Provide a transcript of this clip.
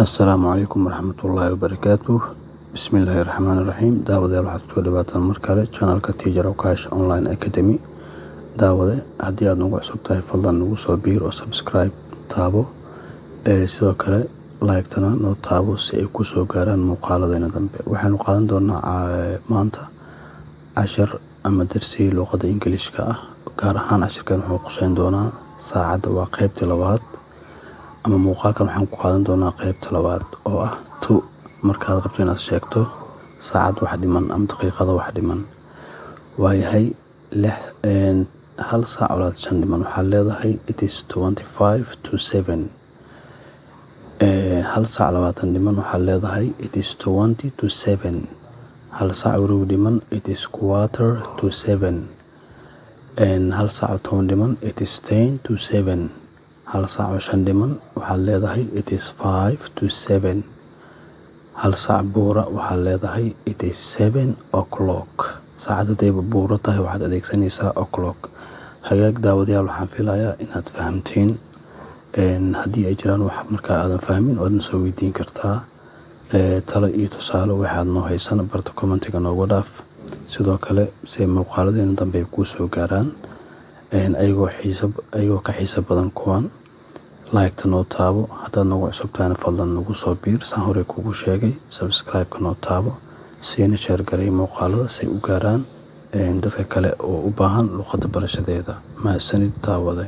Assalaamu calaykum waraxmatullaahi wabarakaatuh. Bismillaahi raxmaani raxiim. Daawadayaal, waxaad kusoo dhawaataan mar kale channelka Teacher Okash Online Academy. Daawade, haddii aad nagu cusub tahay, fadlan nagu soo biir oo subscribe taabo. Sidoo kale like-tana noo taabo si ay kusoo gaaraan muuqaaladeena dambe. Waxaanu qaadan doonaa maanta cashar ama darsi luqadda Ingiliishka ah. Gaar ahaan cashirkan wuxuu quseyn doonaa saacadda. Waa qaybtii labaad ama muuqaalkan waxaan ku qaadan doonaa qaybta labaad oo ah to. Markaad rabto inaad sheegto saacad wax dhiman ama daqiiqada wax dhiman, waayahay, lix 1 saac oo 25 dhiman, waxaad leedahay "It is 6:35." 1 saac 20 dhiman, waxaad leedahay "It is 6:40." 1 saac wareeg dhiman, "It is 6:45." 1 saac oo 10 dhiman, "It is 6:50." 1 saac oo 5 dhiman, waxaad leedahay "It is 6:55." 1 saac buura, waxaad leedahay "It is 7 o'clock." Saacad haddayba buuro tahay, waxaad adeegsanaysaa o'clock. Hagaag daawadayaal, waxaan filayaa inaad fahamteen. Haddii ay jiraan wax markaa aadan fahmin, waadna soo weydiin kartaa. Talo iyo tusaale waxaad noo haysan, barta commentiga noogu dhaaf. Sidoo kale, si ay muuqaaladeena dambe ay kuu soo gaaraan ayagoo xiiso, ayagoo ka xiiso badan kuwan, like-ta noo taabo. Haddaad nagu cusub tahayna, fadlan nagu soo biir. Saan horey kugu sheegay, subscribe-ka noo taabo, siina share garay muuqaalada si ay u gaaraan dadka kale oo u baahan luqadda barashadeeda. Mahadsanid, daawade.